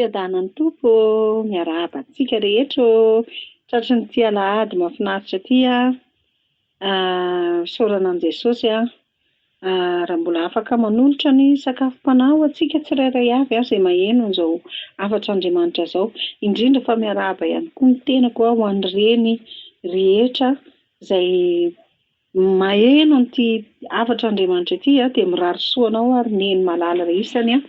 Fiadanan'ny Tompo ô! Miarahaba antsika rehetra ô! Tratry ny ity alahady mahafinaritra ity aho. Isaorana an'i Jesosy aho raha mbola afaka manolotra ny sakafom-panahy ho antsika tsirairay avy izay maheno an'izao hafatr'Andriamanitra izao. Indrindra fa miarahaba ihany koa ny tenako ho an'ny reny rehetra izay Maheno an'ity hafatr'Andriamanitra ity aho dia mirary soa anao ary Neny malala isany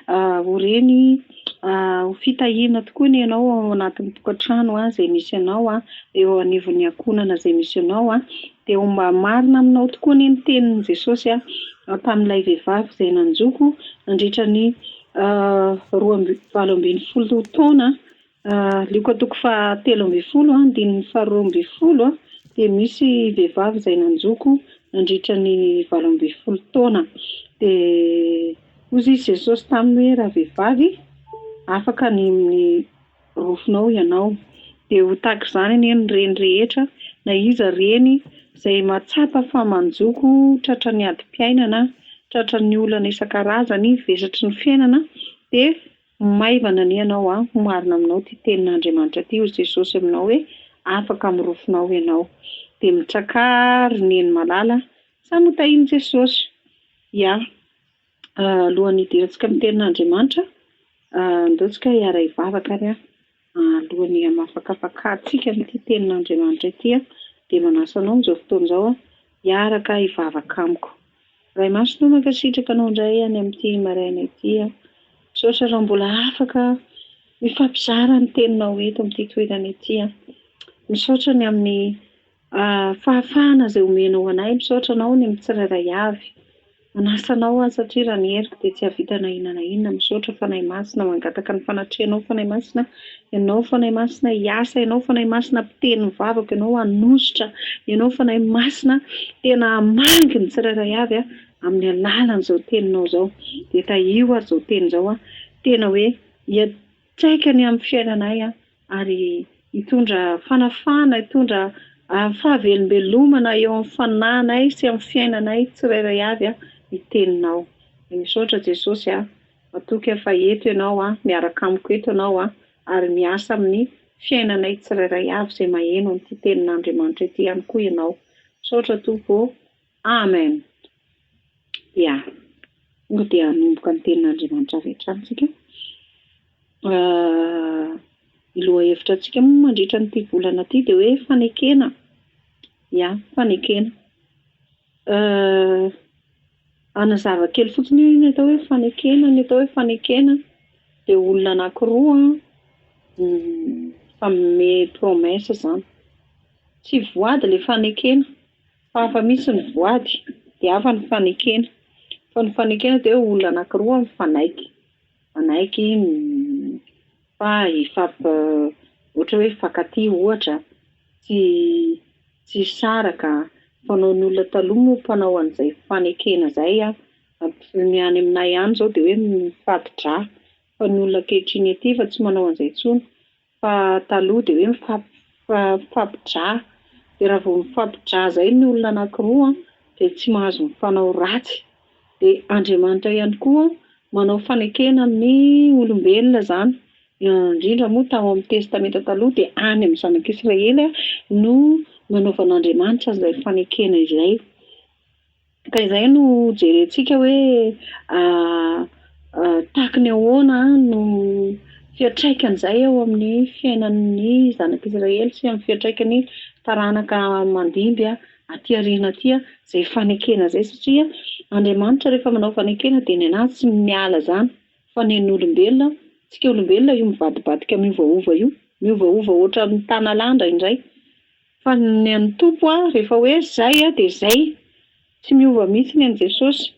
ho reny ho fitahiana tokoa anie ianao ao anatin'ny tokantrano izay misy anao, eo anivon'ny ankohonana izay misy anao dia ho mba marina aminao tokoa anie ny tenin'i Jesosy tamin'ilay vehivavy izay nanjoko nandritra ny 18 taona Lioka toko faha 13 andininy faha 12 dia misy vehivavy izay nanjoko nandritra ny 18 taona. Dia hoy izy Jesosy taminy hoe ravehivavy afaka ny amin'ny rofinao ianao. Dia ho tahaka izany anie ny reny rehetra na iza reny izay mahatsapa fa manjoko tratran'ny adim-piainana, tratran'ny olana isan-karazany, vesatry ny fiainana dia Maivana anie ianao an, ho marina aminao ity tenin'Andriamanitra ity, hoy Jesosy aminao hoe afaka amin'ny rofinao ianao. Dia mitrakà ry Neny malala, samy ho tahin'i Jesosy. Ya, alohan'ny hidirantsika amin'ny tenin'Andriamanitra, andao tsika hiara-hivavaka ary an, alohan'ny hamafakafakantsika an'ity tenin'Andriamanitra ity an, dia manasa anao amin'izao fotoana izao an, hiaraka hivavaka amiko. Ray Masina o mankasitraka anao indray any amin'ity maraina ity aho. Misaotra raha mbola afaka mifampizara ny teninao eto amin'ity toerana ity aho. Misaotra ny amin'ny fahafahana izay omenao anay, misaotra anao ny amin'ny tsirairay avy. Manasa anao aho satria raha ny heriko dia tsy hahavita na inona na inona. Misaotra Fanahy Masina, mangataka ny fanatrehanao Fanahy Masina. Ianao Fanahy Masina hiasa, Ianao Fanahy Masina mpiteny ny vavako, Ianao hanosotra, Ianao Fanahy Masina tena hamangy ny tsirairay avy amin'ny alalan'izao teninao izao. Dia tahio ary izao teny izao, tena hoe hiantraikany amin'ny fiainanay ary hitondra fanafahana, hitondra fahavelombelomana eo amin'ny fanahinay sy amin'ny fiainanay tsirairay avy ny teninao. Misaotra Jesosy a. Matoky aho fa eto Ianao an, miaraka amiko eto Ianao an, ary miasa amin'ny fiainanay tsirairay avy izay maheno an'ity tenin'Andriamanitra ity ihany koa Ianao. Misaotra Tompo ô. Amen. Ya. Tonga dia hanomboka ny tenin'Andriamanitra avy hatrany isika. Ny lohahevitra antsika moa mandritra an'ity volana ity dia hoe fanekena. Ya, fanekena. Hanazava kely fotsiny hoe ny atao hoe fanekena, ny atao hoe fanekena dia olona anankiroa mifanome promesse izany. Tsy voady ilay fanekena fa hafa mihitsy ny voady dia hafa ny fanekena. Fa ny fanekena dia hoe olona anankiroa mifanaiky, mifanaiky fa hifamp- ohatra hoe hifankatia ohatra, tsy tsy hisaraka. Fanaon'ny olona taloha moa mpanao an'izay fanekena izay an, ny any aminay any izao dia hoe mifadi-drà, fa ny olona ankehitriny aty efa tsy manao an'izay intsony, fa taloha dia hoe mifampidrà, dia raha vao mifampidrà izay ny olona anankiroa dia tsy mahazo mifanao ratsy, dia Andriamanitra ihany koa manao fanekena amin'ny olombelona izany, Indrindra moa tao amin'ny Testamenta Taloha dia any amin'ny zanak'Israely no nanaovan'Andriamanitra an'izay fanekena izay. Ka izay no jerentsika hoe tahaka ny ahoana no fiantraikan'izay eo amin'ny fiainan'ny zanak'Israely sy amin'ny fiantraikan'ny taranaka mandimby aty aoriana aty izay fanekena izay satria Andriamanitra rehefa manao fanekena dia ny an'azy tsy miala izany. Fa ny an'ny olombelona, tsika olombelona io mivadibadika miovaova io, miovaova ohatran'ny tanalahy indraindray. Fa ny an'ny Tompo a, rehefa hoe zay a dia zay, tsy miova mihitsy ny an'i Jesosy.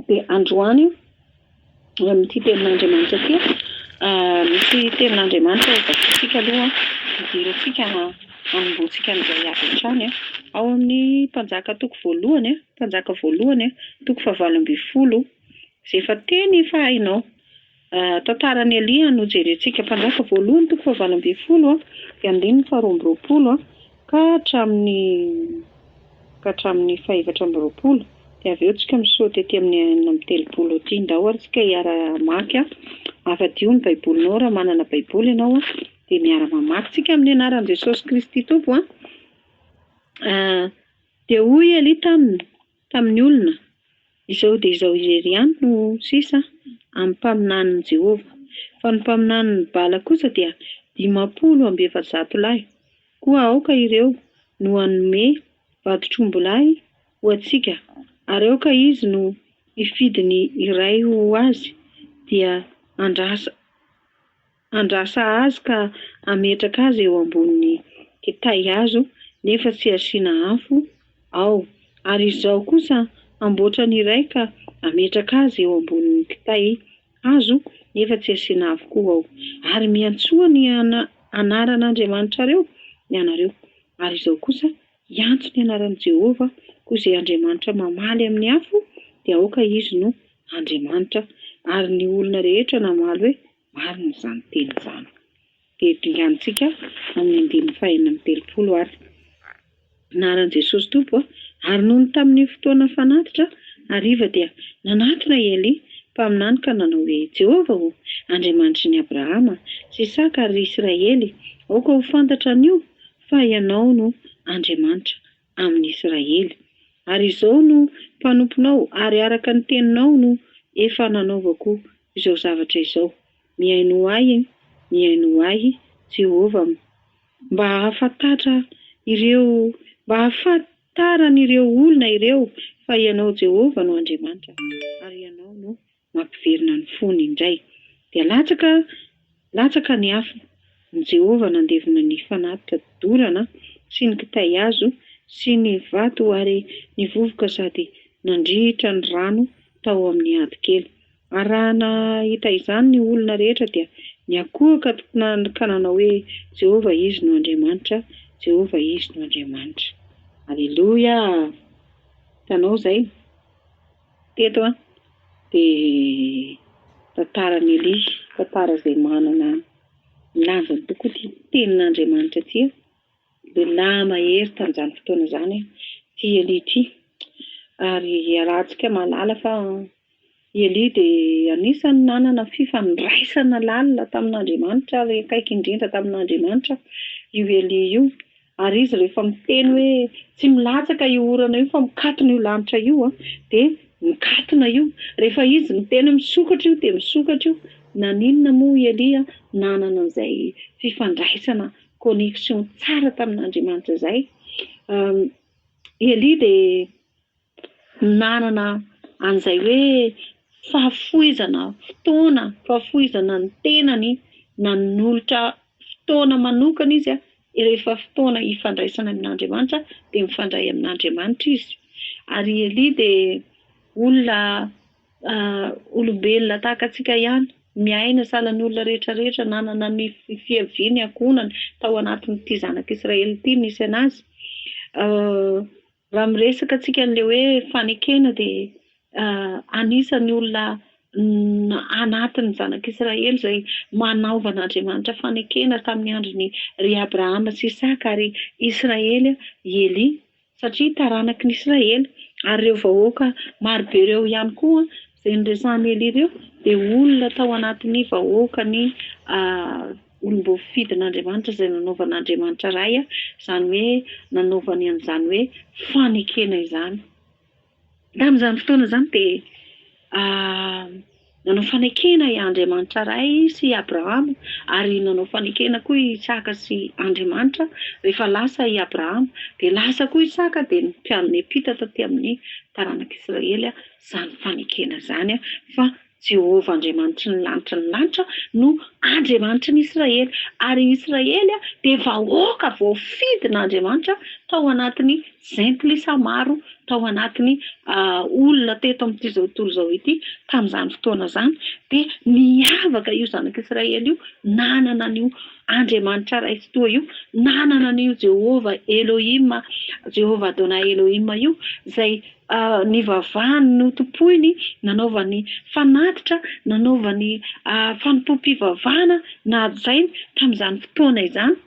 Dia androany amin'ity tenin'Andriamanitra ity, misy tenin'Andriamanitra ho vakintsika aloha, hidirantsika hanombohantsika an'izay avy hatrany ao amin'ny Mpanjaka toko voalohany, Mpanjaka voalohany toko fahavalo ambin'ny folo. Izay efa teny efa hainao. Tantaran'i Elia no jerentsika. Mpanjaka voalohany toko fahavalo ambin'ny folo dia andininy faharoa amby roapolo ka hatramin'ny ka hatramin'ny fahefatra amby roapolo. Dia avy eo tsika misaoty aty amin'ny 36 aty. Ndao ary tsika hiara-hamaky. Avadio ny Baibolinao raha manana Baiboly ianao dia miara-mamaky tsika amin'ny anaran'i Jesosy Kristy Tompo an. Dia hoy Elia taminy, tamin'ny olona, Izao dia izao irery ihany no sisa amin'ny mpaminanin'i Jehovah, fa ny mpaminanin'i Bala kosa dia 450 lahy. Koa aoka ireo no hanome vantotr'ombilahy ho antsika, ary aoka izy no hifidy ny iray ho azy, dia handrasa Handrasa azy ka hametraka azy eo ambonin'ny kitay hazo nefa tsy asiana afo ao, ary izaho kosa hamboatra ny iray ka hametraka azy eo ambonin'ny kitay hazo nefa tsy asiana afo koa ao. Ary miantsoa ny anaran'Andriamanitrareo ianareo, ary izaho kosa hiantso ny anaran'i Jehovah, koa izay Andriamanitra mamaly amin'ny afo dia aoka izy no Andriamanitra. Ary ny olona rehetra namaly hoe, Marina izany teny izany. Dia dinganintsika amin'ny andininy fahenina amby 30 ary. Anaran'i Jesosy Tompo a! Ary nony tamin'ny fotoana fanatitra hariva dia nanatona i Elia mpaminany ka nanao hoe, Jehovah ô, Andriamanitry ny Abrahama sy Isaka ary Israely, aoka ho fantatra anio fa Ianao no Andriamanitra amin'ny Israely. Ary izao no mpanomponao, ary araka ny teninao no efa nanaovako izao zavatra izao. Mihainoa ahy, mihainoa ahy, Jehovah, mba hahafantatra ireo, mba hahafantaran'ireo olona ireo fa Ianao Jehovah no Andriamanitra, ary Ianao no mampiverina ny fony indray. Dia latsaka, latsaka ny afo. Ny Jehovah nandevona ny fanatitra dorana sy ny kitay hazo sy ny vato ary ny vovoka sady nandritra ny rano tao amin'ny hady kely. Ary raha nahita izany ny olona rehetra dia niankohoka ka nanao hoe, Jehovah Izy no Andriamanitra, Jehovah Izy no Andriamanitra. Aleloia! Hitanao izay? Teto an, dia tantaran'i Elia, tantara izay manana ny lanjany tokoa ity tenin'Andriamanitra ity an. Lehilahy mahery tamin'izany fotoana izany ity Elia ity. Ary iarahantsika mahalala fa i Elia dia anisan'ny nanana fifandraisana lalina tamin'Andriamanitra ary akaiky indrindra tamin'Andriamanitra io Elia io. Ary izy rehefa miteny hoe tsy milatsaka io orana io fa mikatona io lanitra io dia mikatona io. Rehefa izy miteny hoe misokatra io dia misokatra io. Naninona moa i Elia nanana an'izay fifandraisana, connexion, tsara tamin'Andriamanitra izay? I Elia dia nanana an'izay hoe fahafoizana fotoana, fahafoizana ny tenany, nanolotra fotoana manokana izy rehefa fotoana ifandraisana amin'Andriamanitra dia mifandray amin'Andriamanitra izy. Ary i Elia dia olona olombelona tahaka antsika ihany, miaina sahala ny olona rehetra rehetra, nanana ny fiaviany, ankohonany tao anatin'ity zanak'Israely ity nisy an'azy. Raha miresaka antsika an'ilay hoe fanekena dia anisan'ny olona anatin'ny zanak'Israely izay manaovan'Andriamanitra fanekena tamin'ny andron'i ry Abrahama sy Isaka ary Israely i Elia satria taranaky ny Israely ary ireo vahoaka marobe ireo ihany koa izay noresahan'i Elia ireo dia olona tao anatin'ny vahoakan'ny olom-boafidin'Andriamanitra izay nanaovan'Andriamanitra Ray, izany hoe nanaovany an'izany hoe fanekena izany. Tamin'izany fotoana izany dia nanao fanekena i Andriamanitra Ray sy i Abrahama ary nanao fanekena koa i Isaka sy Andriamanitra. Rehefa lasa i Abrahama dia lasa koa Isaka dia niampita taty amin'ny taranak'Israely izany fanekena izany fa Jehovah Andriamanitry ny lanitry ny lanitra no Andriamanitry ny Israely, ary i Israely dia vahoaka voafidin'Andriamanitra tao anatin'ny jentilisa maro, tao anatin'ny olona teto amin'ity izao tontolo izao ity tamin'izany fotoana izany. Dia niavaka io zanak'Israely io, nanana an'io Andriamanitra Ray Tsitoha io, nanana an'io Jehovah Elohim, Jehovah Adonai Elohim io, izay nivavahany, notompoiny, nanaovany fanatitra, nanaovany fanompoam-pivavahana nahajainy tamin'izany fotoana izany.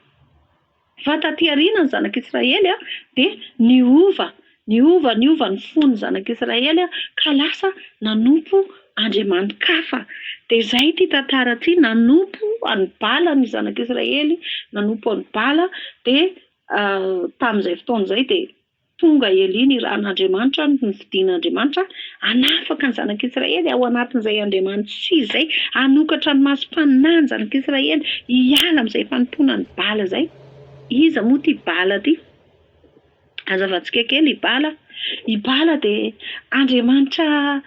Fa taty aoriana ny zanak'Israely dia niova, niova, niova ny fon'ny zanak'Israely ka lasa nanompo. andriamani-kafa. Dia izay ity tantara ity, nanompo an'i Bala ny zanak'Israely, nanompo an'i Bala, dia tamin'izay fotoana izay dia tonga Elia nirahan'Andriamanitra, nofidin'Andriamanitra hanafaka ny zanak'Israely ao anatin'izay andriamani-tsy izy izay, hanokatra ny masom-panahin'ny zanak'Israely hiala amin'izay fanompoana an'i Bala izay. Iza moa ity Bala ity? Hazavantsika kely i Bala. I Bala dia andriamanitra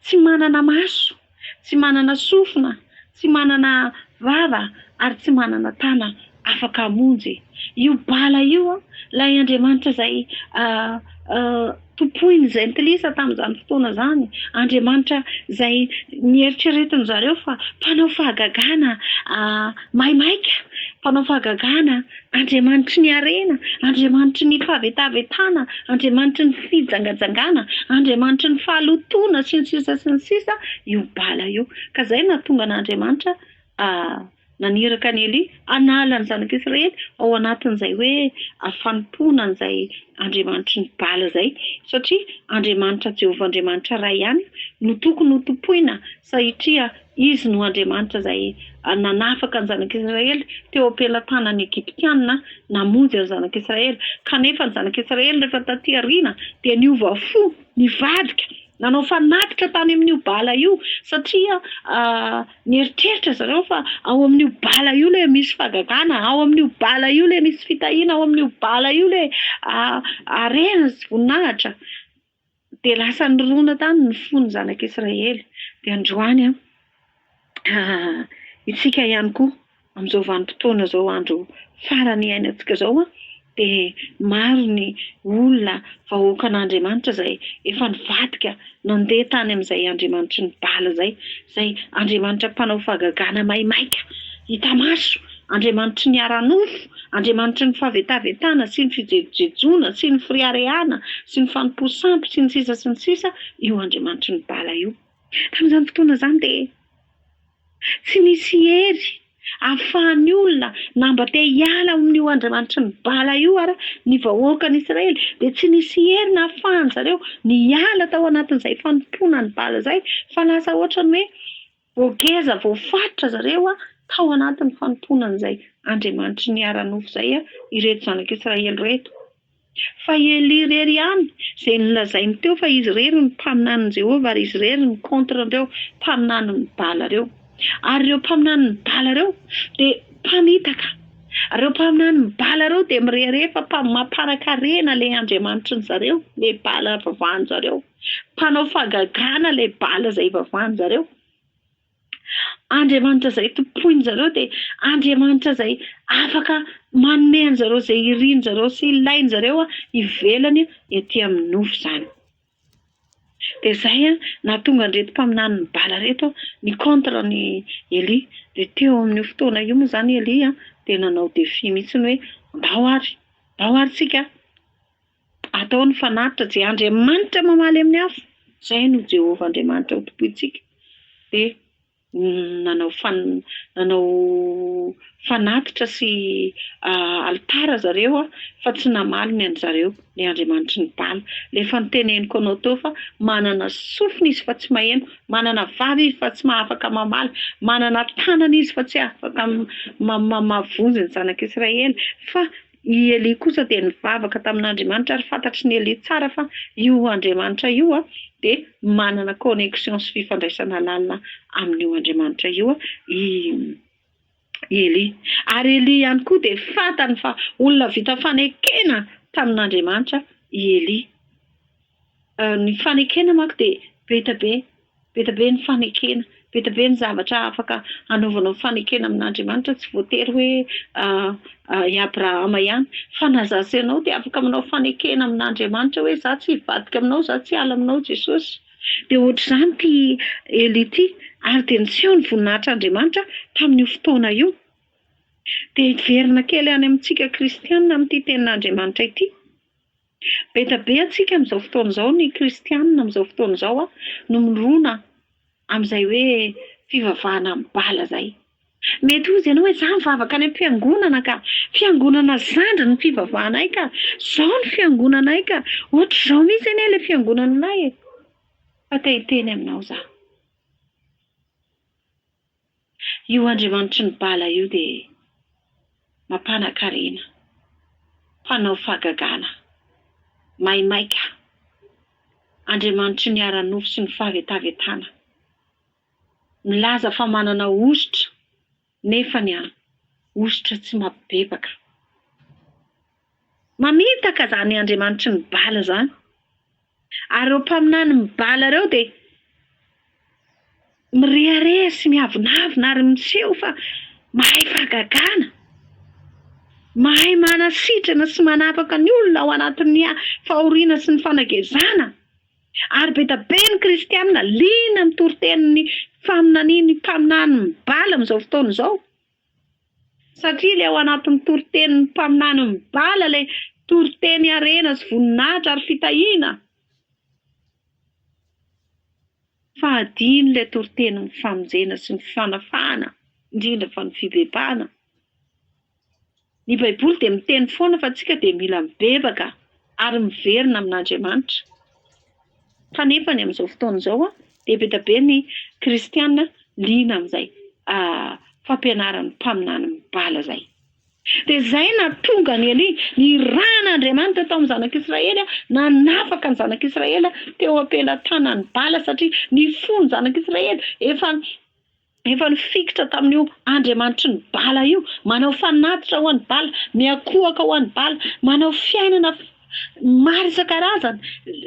tsy manana maso, tsy manana sofina, tsy manana vava ary tsy manana tana afaka hamonjy. Io Bala io ilay andriamanitra izay tompoin'ny jentilisa tamin'izany fotoana izany, andriamanitra izay nieritreretin-dry zareo fa mpanao fahagagana maimaika, mpanao fahagagana, andriamanitry ny harena, andriamanitry ny fahavetavetana, andriamanitry ny fijangajangana, andriamanitry ny fahalotoana, sy ny sisa sy ny sisa, io Bala io. Ka izay no nahatonga an'Andriamanitra Naniraka an'i Elia hanala ny zanak'Israely ao anatin'izay hoe fanompoana an'izay andriamanitry ny Bala izay, satria Andriamanitra Jehovah Andriamanitra Ray ihany no tokony ho tompoina saitria Izy no Andriamanitra izay nanafaka ny zanak'Israely teo am-pelatanan'ny Egyptiana namonjy ny zanak'Israely. Kanefa ny zanak'Israely rehefa taty aoriana dia niova fo, nivadika, nanao fanatitra tany amin'io Bala io satria Nieritreritra zareo fa ao amin'io bala io ilay misy fahagagana, ao amin'io bala io ilay misy fitahiana, ao amin'io bala io ilay harena sy voninahitra. Dia lasa nirona tany ny fon'ny zanak'Israely. Dia androany an, isika ihany koa amin'izao vanim-potoana izao andro farany iainantsika izao an, dia maro ny olona vahoakan'Andriamanitra izay efa nivadika nandeha tany amin'izay andriamanitry ny Bala izay, izay andriamanitra mpanao fahagagana maimaika hita maso, andriamanitry ny ara-nofo, andriamanitry ny fahavetavetana sy ny fijejojejoana sy ny fireharehana sy ny fanompoa-sampy sy ny sisa sy ny sisa io andriamanitry ny Bala io. Tamin'izany fotoana izany dia Tsy nisy hery ahafahan'ny olona na mba te hiala ao amin'io andriamanitry ny Bala io ara ny vahoakan'Israely, dia tsy nisy hery nahafahan-dry zareo niala tao anatin'izay fanompoana an'i Bala izay, fa lasa ohatran'ny hoe voageza, voafatotra zareo tao anatin'ny fanompoana an'izay andriamanitry ny ara-nofo izay ireto zanak'Israely ireto. Fa i Elia irery ihany, izay nolazainy teo fa izy irery no mpaminanin'i Jehovah ary izy irery no contre an'ireo mpaminanin'i Bala ireo. Ary ireo mpaminanin'i Bala ireo dia mpamitaka. Ireo mpaminanin'i Bala ireo dia mirehareha fa mampanan-karena ilay andriamanitry ny zareo, ilay Bala ivavahan-dry zareo. Mpanao fahagagana ilay Bala izay ivavahan-dry zareo. Andriamanitra izay tompoin-dry zareo dia Andriamanitra izay afaka manome an-dry zareo izay irin-dry zareo sy ilain-dry zareo ivelany ety amin'ny nofo izany. Dia izay nahatonga an'ireto mpaminanin'i Bala ireto ni-contre an'i Elia. Dia teo amin'io fotoana io moa izany Elia dia nanao défi mihitsy hoe ndao ary, ndao ary tsika Atao ny fanatitra izay Andriamanitra mamaly amin'ny afo, izay no Jehovah Andriamanitra ho tompointsika. Dia nanao nanao fanatitra sy alitara zareo fa tsy namaly ny an-dry zareo ilay Andriamanitry ny Bala. Ilay efa noteneniko anao teo fa manana sofina izy fa tsy maheno, manana vava izy fa tsy mahafaka mamaly, manana tanana izy fa tsy afaka mahavonjy ny zanak'Israely fa I Elia kosa dia nivavaka tamin'Andriamanitra ary fantatry ny Elia tsara fa io Andriamanitra io dia manana connexion sy fifandraisana lalina amin'io Andriamanitra io i Elia. Ary Elia ihany koa dia fantany fa olona vita fanekena tamin'Andriamanitra i Elia. Ny fanekena manko dia be dia be, be dia be ny fanekena, be dia be ny zavatra afaka hanaovanao fanekena amin'Andriamanitra, tsy voatery hoe i Abrahama ihany fa na za sy ianao dia afaka manao fanekena amin'Andriamanitra hoe za tsy hivadika aminao, za tsy hiala aminao Jesosy. Dia ohatr'izany ity Elia ity ary dia niseho ny voninahitr'Andriamanitra tamin'io fotoana io. Dia hiverina kely any amintsika kristiana amin'ity tenin'Andriamanitra ity. Be dia be antsika amin'izao fotoana izao, ny kristianina amin'izao fotoana izao no mirona amin'izay hoe fivavahana amin'ny bala izay. Mety hozy ianao hoe za mivavaka any am-piangonana ka, fiangonana zandry ny fivavahanay ka, izao ny fiangonanay ka, ohatr'izao mihitsy anie ilay fiangonanay e! Fa te hiteny aminao za. Io andriamanitry ny Bala io dia mampanakarena, mpanao fahagagana, maimaika, andriamanitry ny ara-nofo sy ny fahavetavetana, milaza fa manana hosotra nefa ny hosotra tsy mampibebaka. Mamitaka izany andriamanitry ny Bala izany. Ary ireo mpaminanin'ny Bala ireo dia mirehareha sy miavonavona ary miseho fa mahay fahagagana, mahay manasitrana sy manapaka ny olona ao anatin'ny fahoriana sy ny fanagezana. Ary be dia be ny kristiana liana amin'ny toritenin'ny faminanian'ny mpaminanin'ny Bala amin'izao fotoana izao. Satria ilay ao anatin'ny toritenin'ny mpaminany mibala ilay toriteny harena sy voninahitra ary fitahiana. Fa hadino ilay toritenin'ny famonjena sy ny fanafahana, indrindra fa ny fibebahana. Ny Baiboly dia miteny foana fa tsika dia mila mibebaka ary miverina amin'Andriamanitra. Kanefa ny amin'izao fotoana izao dia be dia be ny kristiana liana amin'izay fampianaran'ny mpaminany mibala izay. Dia izay nahatonga an'i Elia nirahan'Andriamanitra tao amin'ny zanak'Israely nanafaka ny zanak'Israely teo am-pelatanan'i Bala satria ny fon'ny zanak'Israely efa Efa nifikitra tamin'io andriamanitry ny Bala io, manao fanatitra ho an'i Bala, miankohoka ho an'i Bala, manao fiainana maro isan-karazany,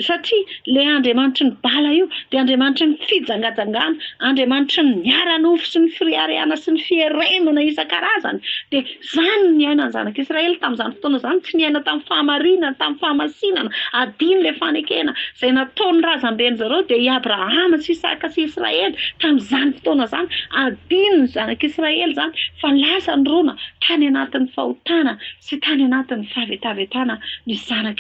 satria ilay andriamanitry ny Bala io dia andriamanitry ny fijangajangana, andriamanitry ny ara-nofo sy ny fireharehana sy ny fieremana isan-karazany. Dia izany no niainan'ny zanak'Israely tamin'izany fotoana izany, tsy niaina tamin'ny fahamarinana, tamin'ny fahamasinana, adino ilay fanekena izay nataon'ny razamben-dry zareo dia i Abrahama sy Isaka sy Israely tamin'izany fotoana izany, adinon'ny zanak'Israely izany fa lasa nirona tany anatin'ny fahotana sy tany anatin'ny fahavetavetana ny zanak'Israely,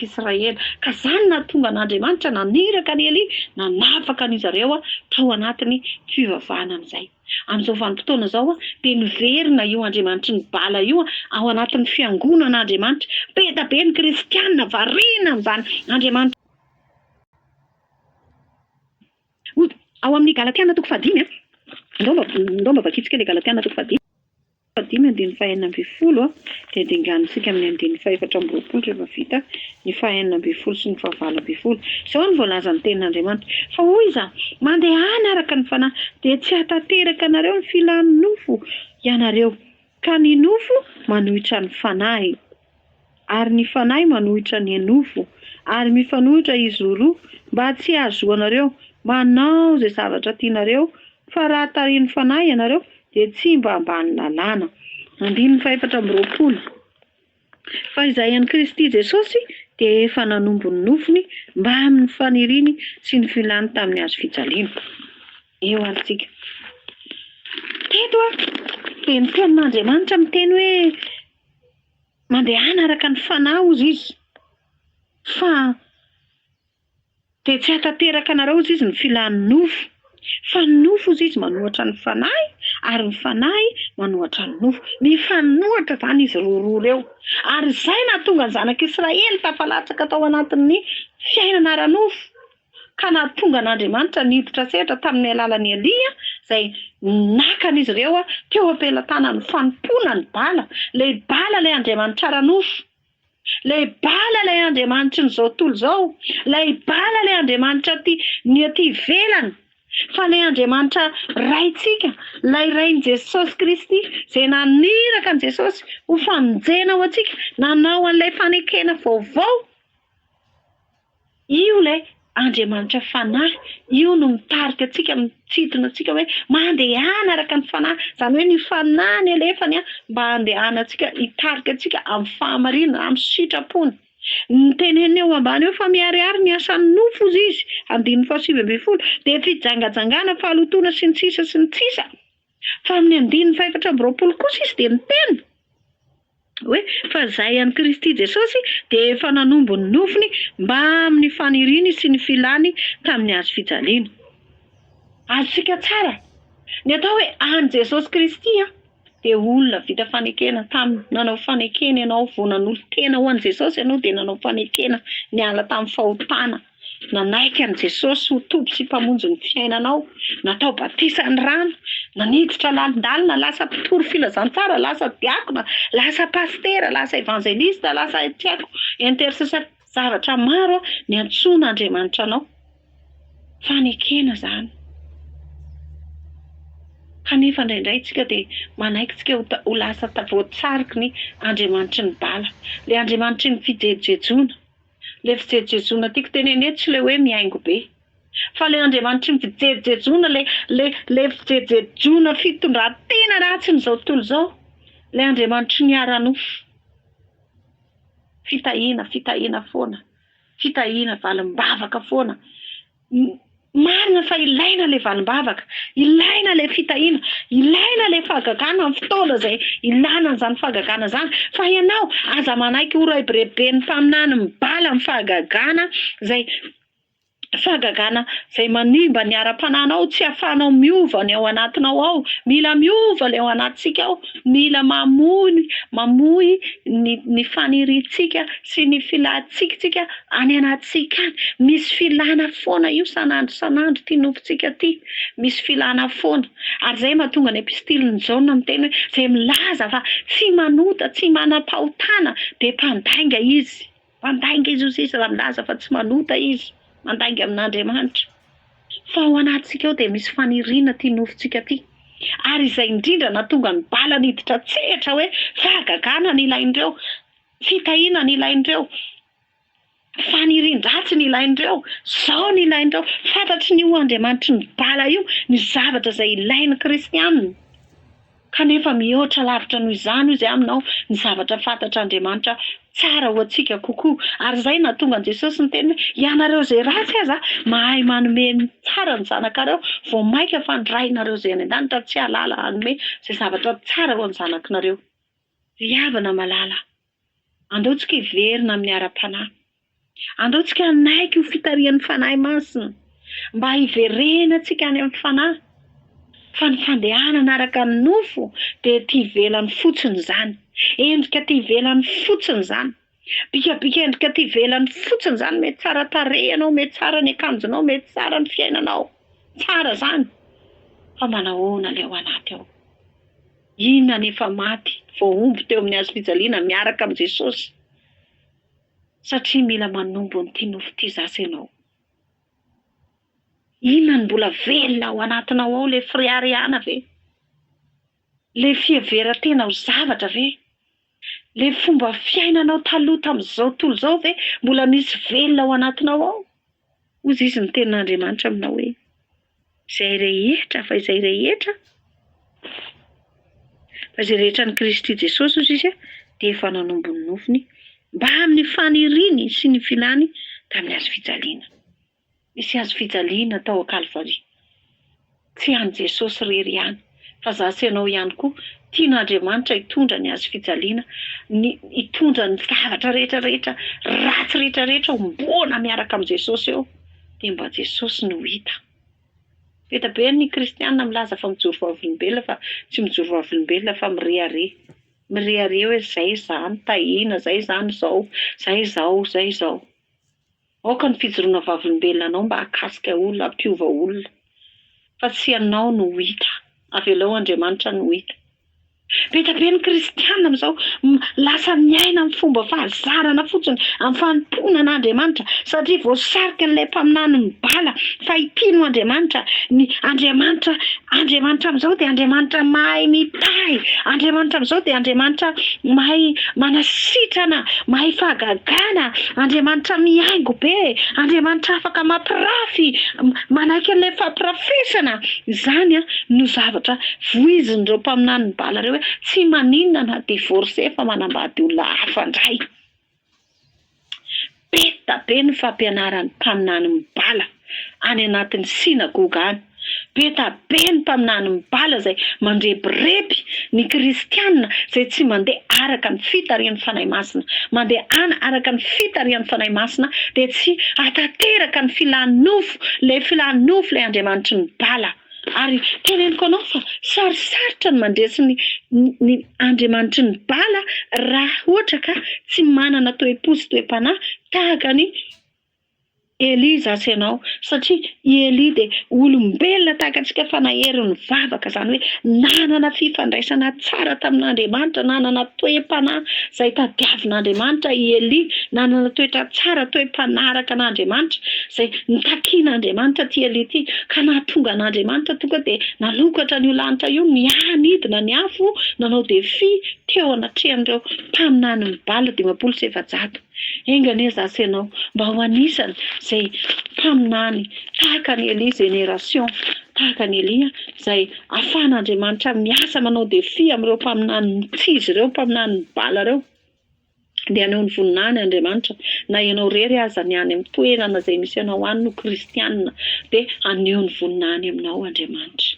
ka izany nahatonga an'Andriamanitra naniraka an'i Elia nanafaka an'izy ireo tao anatin'ny fivavahana amin'izay. Amin'izao vanim-potoana izao dia miverina io Andriamanitry ny Bala io ao anatin'ny fiangonan'Andriamanitra. Be dia be ny kristiana variana amin'izany Andriamanitra. Ao amin'ny Galatiana toko fahadimy, ndao mba ndao mba vakintsika ilay Galatiana toko fahadimy. Fahadimy andininy fahenina ambin'ny folo dia dinganintsika amin'ny andininy fahefatra amby 20 rehefa vita ny fahenina ambin'ny folo sy ny fahavalo ambin'ny folo. Izao no voalazan'ny tenin'Andriamanitra, Fa hoy izaho, Mandehana araka ny Fanahy, dia tsy hahatanteraka anareo ny filan'ny nofo ianareo, ka ny nofo manohitra ny Fanahy, ary ny Fanahy manohitra ny nofo, ary mifanohitra izy roroa, mba tsy hahazoanareo manao izay zavatra tianareo, fa raha tarihin'ny Fanahy ianareo, dia tsy mba ambany lalàna. Andininy fahefatra amby 20. Fa izay an'i Kristy Jesosy dia efa nanombo ny nofony mbamin'ny faniriany sy ny filany tamin'ny hazo fijaliana. Eo ary tsika. Teto dia ny tenin'Andriamanitra miteny hoe mandehana araka ny fanahy hozy izy fa Dia tsy hahatanteraka anareo hozy izy ny filan'ny nofo, fa ny nofo hozy izy manohatra ny fanahy, ary ny fanahy manohatra ny nofo. Mifanohatra izany izy roroa ireo. Ary izay nahatonga ny zanak'Israely tafalatsaka tao anatin'ny fiainana ara-nofo, ka nahatonga an'Andriamanitra niditra sehatra tamin'ny alalan'i Elia, izay naka an'izy ireo teo am-pelatanan'ny fanompoana ny Bala, ilay Bala ilay andriamanitra ara-nofo. Ilay Bala ilay andriamanitry ny izao tontolo izao, ilay Bala ilay andriamanitra aty ny aty ivelany, fa ilay Andriamanitra Raintsika, ilay Rain'i Jesosy Kristy izay naniraka an'i Jesosy ho famonjena ho antsika, nanao an'ilay fanekena vaovao. Io ilay Andriamanitra Fanahy, io no mitarika antsika, mitsintona antsika hoe mandehana araka ny Fanahy, izany hoe ny Fanahy ny alefany mba handehanantsika, hitarika antsika amin'ny fahamarinana, amin'ny sitrapony. Ny teneniny eo ambany eo fa miharihary ny asan'ny nofo hozy izy, andininy fahasivy ambin'ny folo, dia fijangajangana, fahalotoana sy ny sisa sy ny sisa. Fa amin'ny andininy fahefatra amby 20 kosa izy dia miteny hoe fa izay an'i Kristy Jesosy dia efa nanombo ny nofony mbamin'ny faniriany sy ny filany tamin'ny hazo fijaliana. Azontsika tsara ny atao hoe an'i Jesosy Kristy dia olona vita fanekena taminy, nanao fanekena ianao vao nanolo-tena ho an'i Jesosy ianao dia nanao fanekena niala tamin'ny fahotana. Nanaiky an'i Jesosy ho Tompo sy Mpamonjy ny fiainanao, natao batisa ny rano, naniditra lalindalina, lasa mpitory filazantsara, lasa diakona, lasa pasitera, lasa evanjelista, lasa tsy haiko intercesseur, zavatra maro niantsoan'Andriamanitra anao. Fanekena izany. Kanefa indraindray tsika dia manaiky tsika ho lasa voatsariky ny andriamanitry ny bala, ilay andriamanitry ny fijejojejoana. Ilay fijejojejoana tiako tenenina eto tsy ilay hoe mihaingo be. Fa ilay andriamanitry ny fijejojejoana, ilay ilay ilay fijejojejoana fitondran-tena ratsin'izao tontolo izao, ilay andriamanitry ny ara-nofo. Fitahiana, fitahiana foana, fitahiana, valim-bavaka foana. Marina fa ilaina ilay valim-bavaka, ilaina ilay fitahiana, ilaina ilay fahagagana amin'ny fotoana izay ilana an'izany fahagagana izany. Fa ianao, aza manaiky ho rebireben'ny mpaminany mibala amin'ny fahagagana izay fahagagana izay manimba ny ara-panahinao, tsy ahafahanao miova ny ao anatinao ao. Mila miova ilay ao anatintsika ao. Mila mamoy mamoy ny ny faniriantsika sy ny filantsika tsika any anatintsika any. Misy filana foana io sanandro sanandro ity nofontsika ity. Misy filana foana. Ary izay mahatonga ny epistilin'i Jaona miteny hoe izay milaza fa tsy manota, tsy manam-pahotana dia mpandainga izy. Mpandainga izy hoy sisa raha milaza fa tsy manota izy. Mandainga amin'Andriamanitra. Fa ao anatintsika ao dia misy faniriana ity nofontsika ity. Ary izay indrindra nahatonga ny bala niditra an-tsehatra hoe fahagagana ny ilain'ireo, fitahiana ny ilain'ireo, fanirian-dratsy ny ilain'ireo, izao ny ilain'ireo. Fantatry ny io Andriamanitry ny bala io ny zavatra izay ilain'ny kristiana. Kanefa mihoatra lavitra noho izany, hoy izy aminao, ny zavatra fantatr'Andriamanitra tsara ho antsika kokoa. Ary izay no nahatonga an'i Jesosy niteny hoe, Ianareo izay ratsy aza mahay manome ny tsara ny zanakareo, vao mainka fa ny Rainareo izay any an-danitra tsy hahalala hanome izay zavatra tsara ho an'ny zanakinareo. Ry havana malala, andao tsika hiverina amin'ny ara-panahy. Andao tsika hanaiky ho fitarihan'ny Fanahy Masina mba hiverenantsika any amin'ny Fanahy, fa ny fandehanana araka ny nofo dia ety ivelany fotsiny izany, endrika aty ivelany fotsiny izany, bikabika endrika aty ivelany fotsiny izany, mety tsara tarehy ianao, mety tsara ny akanjonao, mety tsara ny fiainanao, tsara izany, fa manahoana ilay ao anaty ao? Inona ny efa maty voahombo teo amin'ny hazo fijaliana miaraka amin'i Jesosy? Satria mila manombo an'ity nofo ity zasy ianao. Inona no mbola velona ao anatinao ao? Ilay fireharehana ve? Ilay fiheveran-tena ho zavatra ve? Ilay fomba fiainanao taloha tamin'izao tontolo izao ve mbola misy velona ao anatinao ao? Hoy izy ny tenin'Andriamanitra aminao hoe, Izay rehetra, fa izay rehetra, fa izay rehetra an'i Kristy Jesosy, hoy izy, dia efa nanombo ny nofony mbamin'ny faniriany sy ny filany tamin'ny hazo fijaliana. Nisy hazo fijaliana tao Kalvary. Tsy an'i Jesosy irery ihany, fa za sy ianao ihany koa, tian'Andriamanitra hitondra ny hazo fijaliana, ny hitondra ny zavatra rehetra rehetra ratsy rehetra rehetra homboana miaraka amin'i Jesosy eo, dia mba Jesosy no hita. Be dia be ny kristiana milaza fa mijoro vavolombelona fa tsy mijoro vavolombelona fa mirehareha. Mirehareha hoe zay izany tahiana, zay izany izao, zay izao, zay izao. Aoka ny fijoroana vavolombelona anao mba hahakasika olona, hampiova olona. Fa tsy ianao no ho hita. Avelao Andriamanitra no ho hita. Be dia be ny kristiana amin'izao lasa miaina amin'ny fomba fahazarana fotsiny amin'ny fanompoana an'Andriamanitra satria voasarika an'ilay mpaminany mibala fa ity no Andriamanitra, ny Andriamanitra, Andriamanitra amin'izao dia Andriamanitra mahay mitahy, Andriamanitra amin'izao dia Andriamanitra mahay manasitrana, mahay fahagagana, Andriamanitra mihaingo be, Andriamanitra afaka mampirafy, manaiky an'ilay fampirafesana. Izany no zavatra voizin'ireo mpaminanin'i Bala ireo hoe tsy maninona na divorce fa manambady olona hafa indray. Beta be ny fampianaran'ny mpaminany mibala any anatin'ny synagoga any. Beta be ny mpaminany mibala izay mandrebireby ny kristiana izay tsy mandeha araka ny fitarihan'ny Fanahy Masina. Mandehana araka ny fitarihan'ny Fanahy Masina dia tsy hahatanteraka ny filan'ny nofo, ilay filan'ny nofo ilay Andriamanitry ny bala. Ary teneniko anao fa sarosarotra ny mandresy ny ny andriamanitry ny bala raha ohatra ka tsy manana toe-po sy toe-panahy tahaka an'i Elia izaho sy ianao, satria i Elia dia olombelona tahaka antsika fa nahery nivavaka, izany hoe nanana fifandraisana tsara tamin'Andriamanitra, nanana toe-panahy izay tadiavin'Andriamanitra i Elia, nanana toetra tsara, toe-panaraka an'Andriamanitra, izay nitakian'Andriamanitra ity Elia ity, ka nahatonga an'Andriamanitra tonga dia nanokatra an'io lanitra io, nianidina ny afo, nanao défi teo anatrehan'ireo mpaminanin'i Bala 450. Enga anie izaho sy ianao mba ho anisany izay mpaminany tahaka an'i Elia, génération tahaka an'i Elia, izay ahafahan'Andriamanitra miasa manao défi amin'ireo mpaminany tsy izy ireo, mpaminanin'i Bala ireo. Dia haneho ny voninahiny Andriamanitra, na ianao irery aza ny any amin'ny toerana izay misy anao any no kristiana, dia haneho ny voninahiny aminao Andriamanitra.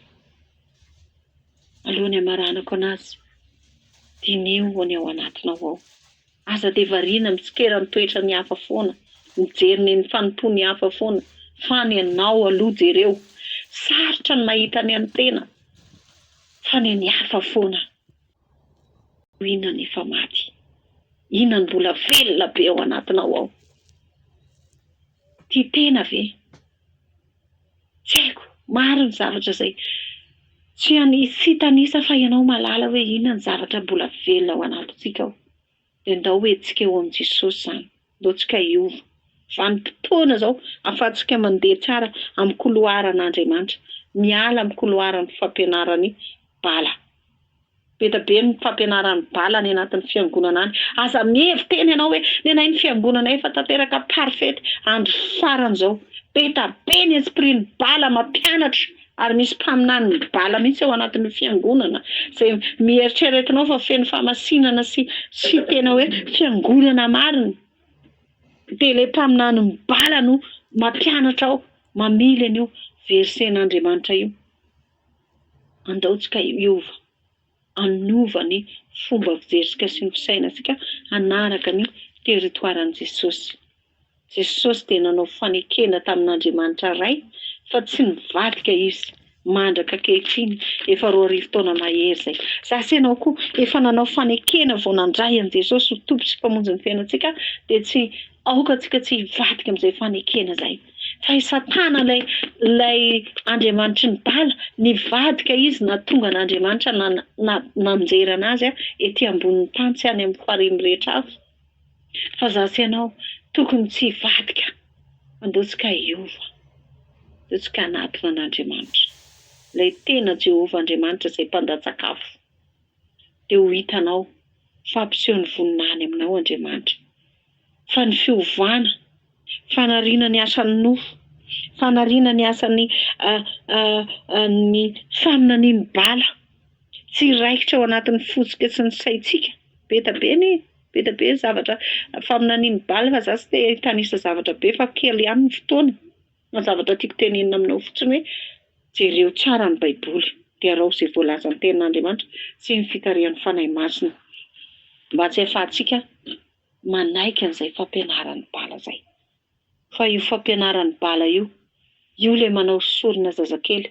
Alohan'ny hamaranako anazy, diniho ny ao anatinao ao. Aza dia variana mitsikera ny toetran'ny hafa foana, mijery ny ny fanompoan'ny hafa foana, fa ny anao aloha jereo. Sarotra ny mahita ny an'ny tena, fa ny an'ny hafa foana. Inona no efa maty? Inona no mbola velona be ao anatinao ao? Tia tena ve? Tsy haiko, maro ny zavatra izay tsy tsy hitanisa fa ianao mahalala hoe inona ny zavatra mbola velona ao anatintsika ao. Dia ndao hoentintsika eo amin'i Jesosy izany, ndao tsika hiova. Vanim-potoana izao ahafahantsika mandeha tsara amin'ny couloir an'Andriamanitra, miala amin'ny couloir ny fampianaran'i Bala. Be da be ny fampianaran'ny bala any anatin'ny fiangonana any. Aza mihevi-tena ianao hoe nenay ny fiangonanay efa tanteraka parfaite andro farany izao. Be da be ny esprit ny bala mampianatra ary misy mpaminanin'ny bala mihitsy ao anatin'io fiangonana izay mieritreretinao fa feno fahamasinana sy sy tena hoe fiangonana marina. Dia ilay mpaminanin'ny bala no mampianatra ao, mamily an'io verset-n'Andriamanitra io. Andao tsika hiova, hanova ny fomba fijerintsika sy ny fisainantsika hanaraka ny territoire-n'i Jesosy. Jesosy dia nanao fanekena tamin'Andriamanitra Ray fa tsy nivadika Izy mandraka ankehitriny, efa 2000 taona mahery izay. Za sy ianao koa efa nanao fanekena vao nandray an'i Jesosy ho Tompo sy Mpamonjy ny fiainantsika dia tsy aoka tsika tsy hivadika amin'izay fanekena izay. Fa i Satana ilay ilay andriamanitry ny bala, nivadika izy nahatonga an'Andriamanitra nanjera anazy ety ambonin'ny tany sy any amin'ny farihy mirehitra afo. Fa za sy ianao tokony tsy hivadika, andao tsika hiova, andao tsika hanatona an'Andriamanitra, ilay tena Jehovah Andriamanitra izay mpandatsaka afo. Dia ho hitanao fa hampiseho ny voninahiny aminao Andriamanitra. Fa ny fiovana Fanariana ny asan'ny nofo, fanariana ny asan'ny ny faminanian'ny bala. Tsy raikitra ao anatin'ny fontsika sy ny saintsika. Be dia be anie, be dia be ny zavatra faminanian'ny bala fa za tsy te hitanisa zavatra be fa kely ihany ny fotoana. Fa ny zavatra tiako tenenina aminao fotsiny hoe jereo tsara ny baiboly dia araho izay voalazan'ny tenin'Andriamanitra sy ny fitarihan'ny Fanahy Masina mba tsy ahafahantsika manaiky an'izay fampianaran'i Bala izay. Fa io fampianaran'i Bala io, io ilay manao sorona zazakely,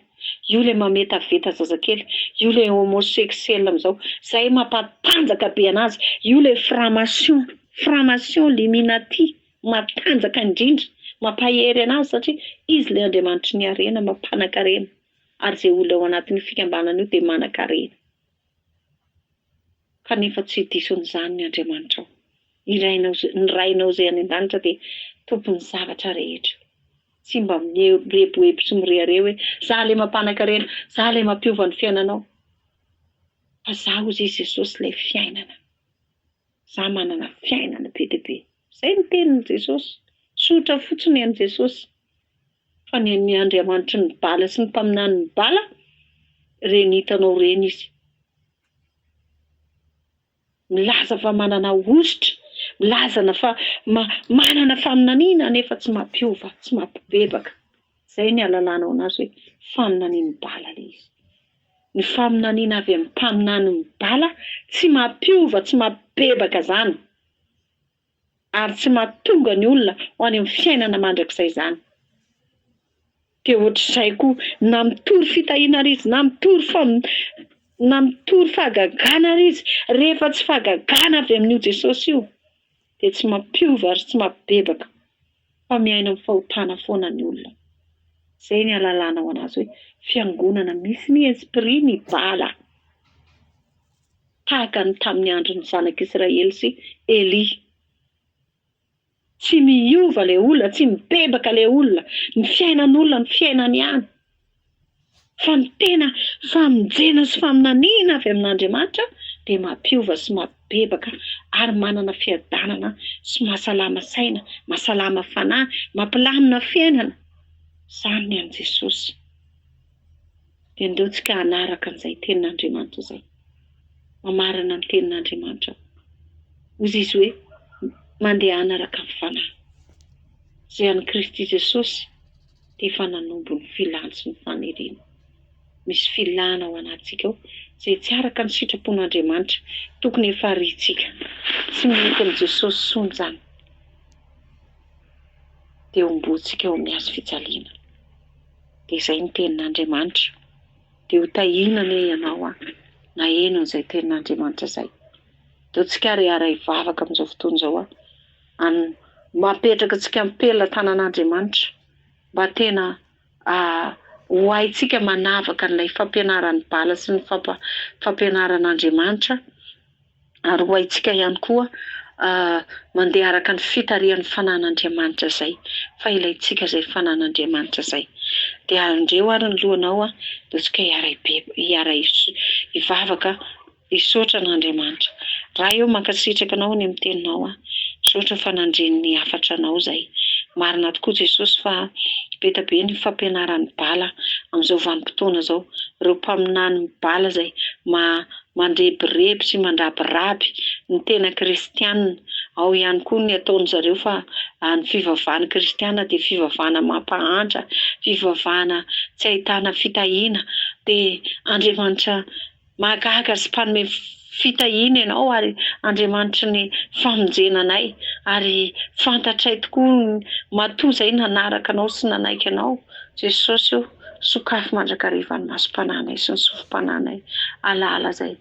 io ilay mametaveta zazakely, io ilay homosexuel amin'izao, izay mampatanjaka be an'azy, io ilay franc-maçon, franc-maçon illuminati matanjaka indrindra, mampahery an'azy satria izy ilay andriamanitry ny harena, mampanan-karena, ary izay olona ao anatin'io fikambanana io dia manan-karena. Kanefa tsy diso an'izany ny Andriamanitrao. Ny Rainao, ny Rainao izay any an-danitra dia Tompon'ny zavatra rehetra. Tsy mba mieboebo sy mirehareha hoe, Izaho ilay mampanan-karena, izaho ilay mampiova ny fiainanao. Fa izaho, hozy izy Jesosy, ilay fiainana. Izaho manana fiainana be dia be. Izay ny tenin'i Jesosy. Tsotra fotsiny ny an'i Jesosy. Fa ny an'ny andriamanitry ny bala sy ny mpaminanin'ny bala, ireny hitanao ireny izy. Milaza fa manana hosotra, milazana fa manana faminaniana nefa tsy mampiova, tsy mampibebaka. Izay ny ahalalanao anazy hoe faminanian'ny bala ilay izy. Ny faminaniana avy amin'ny mpaminanin'ny bala tsy mampiova, tsy mampibebaka izany. Ary tsy mahatonga ny olona ho any amin'ny fiainana mandrakizay izany. Dia ohatr'izay koa, na mitory fitahiana ary izy, na mitory fam-, na mitory fahagagana ary izy, rehefa tsy fahagagana avy amin'io Jesosy io, dia tsy mampiova ary tsy mampibebaka. Fa miaina amin'ny fahotana foana ny olona. Izay ny ahalalanao anazy hoe fiangonana misy ny esprit ny bala. Tahaka ny tamin'ny andron'ny zanak'Israely sy Elia. Tsy miova ilay olona, tsy mibebaka ilay olona. Ny fiainan'olona ny fiainany ihany. Fa ny tena famonjena sy faminaniana avy amin'Andriamanitra dia mampiova sy mampibebaka ary manana fiadanana sy mahasalama saina, mahasalama fanahy, mampilamina fiainana. Izany ny an'i Jesosy. Dia ndao tsika hanaraka an'izay tenin'Andriamanitra izay. Mamarana ny tenin'Andriamanitra aho. Hozy izy hoe, Mandehana araka ny fanahy. Izay an'i Kristy Jesosy dia efa nanombo ny filany sy ny faniriany. Misy filana ao anatintsika ao izay tsy araka ny sitrapon'Andriamanitra. Tokony efa ariantsika. Tsy mety amin'i Jesosy intsony izany. Dia homboantsika eo amin'ny hazo fijaliana. Dia izay ny tenin'Andriamanitra. Dia ho tahiana anie ianao an, naheno an'izay tenin'Andriamanitra izay. Ndao tsika ary hiara-hivavaka amin'izao fotoana izao an, an, mapetraka antsika am-pelatanan'Andriamanitra mba tena ho haintsika manavaka an'ilay fampianaran'ny bala sy ny fampianaran'Andriamanitra. Ary ho haintsika ihany koa mandeha araka ny fitarihan'ny fanan'Andriamanitra izay, fa ilaintsika izay fanan'Andriamanitra izay. Dia arindreo ary ny lohanao dia antsika hiara-hivavaka hisaotra an'Andriamanitra. Ray ô, mankasitraka Anao ny amin'ny teninao aho. Misaotra fa nandre ny hafatra anao izay. Marina tokoa Jesosy fa be dia be ny fampianaran'ny bala amin'izao vanim-potoana izao. Ireo mpaminany bala izay mandrebireby sy mandrabiraby ny tena kristiana. Ao ihany koa ny ataon'izareo fa ny fivavahan'ny kristiana dia fivavahana mampahantra, fivavahana tsy ahitana fitahiana. Dia Andriamanitra mahagaga sy mpanome fitahiana ianao ary Andriamanitry ny famonjena anay ary fantatray tokoa matoa izay nanaraka anao sy nanaiky anao Jesosy o. Sokafy mandrakariva ny masom-panahinay sy ny sofim-panahinay hahalala izay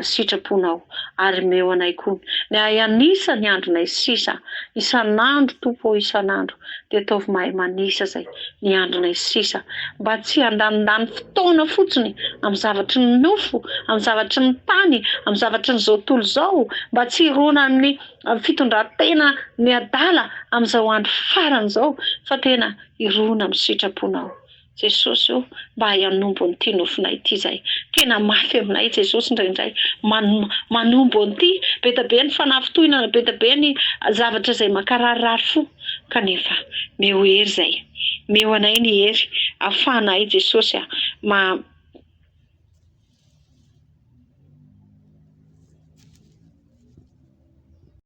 sitraponao, ary omeo anay koa ny hahay hanisa ny andronay sisa isan'andro, Tompo ô, isan'andro, dia ataovy mahay manisa izay ny andronay sisa, mba tsy handanindany fotoana fotsiny amin'ny zavatry ny nofo, amin'ny zavatry ny tany, amin'ny zavatry ny izao tontolo izao, mba tsy hirona amin'ny fitondran-tena ny adala amin'izao andro farany izao, fa tena hirona amin'ny sitraponao. Jesosy o, mba hanombo an'ity nofinay ity izay. Tena mafy aminay Jesosy indraindray manombo an'ity. Be dia be ny fanafintohinana, be dia be ny zavatra izay mankararirary fo. Kanefa meo hery izay. Meo anay ny hery ahafahanay Jesosy a, ma.